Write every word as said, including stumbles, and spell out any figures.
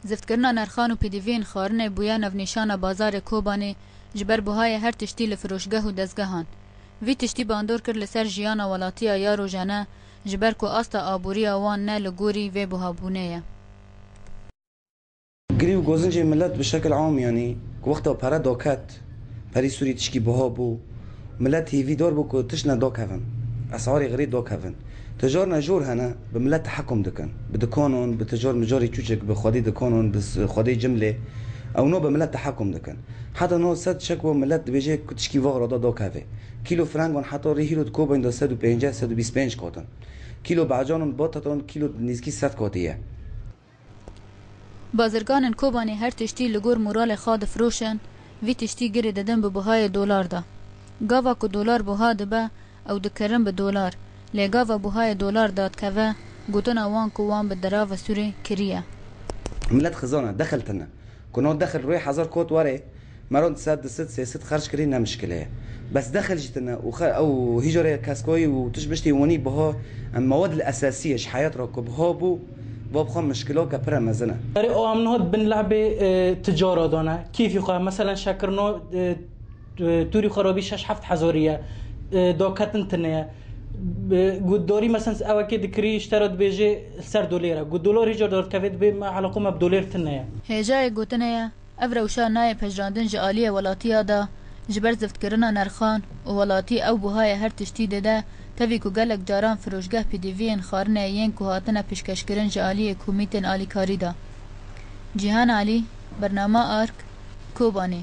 Ziftkirina nerxan û pêdiviyên xwarinê bûye navnîşana bazarê Kobanê ji ber buhayê her tiştî li firoşgeh û dezgehan. Vî tiştî bandor kir li ser jiyana welatiya ya rojane, ji ber ku asta aboriya wan ne li gorî vê buhabûnê ye. Girî û gozincê milet bi şekil am, yanî ku wexta pere daket, perî Sûrî tişkî buha bû, milet hêvîdar bû ku tiştine dakevin, esarê xirî dakevin. Ticar ne jor hene, bi milet tehekum dikin. Bi dikanan, bi ticar micarê çûçik, bi xwedî dikanan, bi s-, xwedî cimlê. Ewno bi milet tehekum dikin. Heta no sed şekwa milet dibêje ku tişkî vaxra da dakeve. Kîlo frengan heta rê hîro di Kobanê de sed û pênceh, sed û bîst pênc katin. Kîlo becanan batatan kîlo nîzkî sed katî ye. Bazirganên Kobanê her tiştî li gor moralê xwe difiroşin, vî tiştî girê didin bi buhayê dolar de. Gava ku dolar buha dibe, ew dikirin bi dolar, lê gava buhayê dolar dadikeve, gotina wan ku wan bi derava Sûrê kiriye. Milet xizan e, dexil tine. Ku no dexil rûyê hezar kot were, Meron sed, du sed, sê sed xerc kirî ne mişkile ye. Bes dexil jî tine û xe-, ew hîjare keskoyî û tişt biştî wenî biha, em mewad li esasî ye ji heyat re ku biha bû, va bixwe mişkilake pire mezin e. Erê, o em niha di bin lehbê, e, ticara de ne. Kêfî xwe, meselen şekirno, e, e, tûrî xwe rabî şeş heft hezarî ye. E, daketin tine ye. E, gotdarî, meselen, ewekê dikirî, ji te re dibêjê li ser dolêr e. Got dolar hîcar dadikevê dibê me eleqo me bi dolêr tine ye. Hêjayê gotinê ye, Ev rewşa nayê pejirandin ji aliyê welatiya de, ji ber ziftkirina nerxan û welatî ew buhayê her tiştî dide, tevî ku gelek caran firoşgeh pêdiviyên xwarinê yên ku hatine pêşkeşkirin ji aliyê komîtên alîkarî de. Cîhan Alî, Bernama Ark, Kobanê.